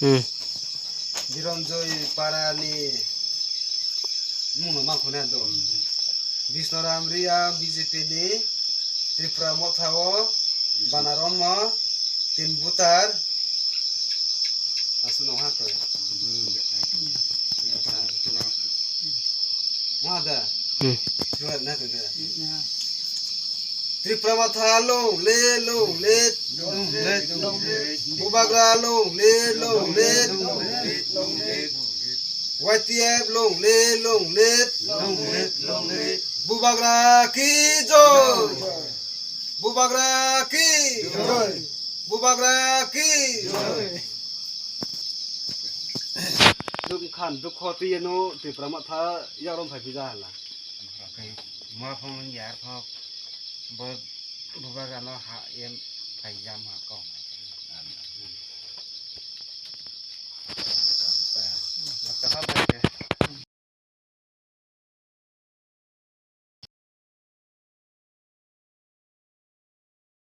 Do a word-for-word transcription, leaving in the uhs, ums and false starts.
Hmm. Bironjoi para ni mung no ma khone do. Bisnoram Reang B J P ni Tripura Motha wo banarom mo tin butar. Asu no ha to. Wada. Hmm. Suat na to da. Tripura Motha long live, long live. Long live, long live. Bubagra long live, long live. Long live, long live. Y T F long live, long live. Long live, long live. Bubagra ki joy. Bubagra ki joy. Bubagra ki joy. Duk khan duk kho tui ye no Tripura Motha yak rom phai phi ja hala. Ma phong yar pho bo Bubagra no ha em phai jam ha kong.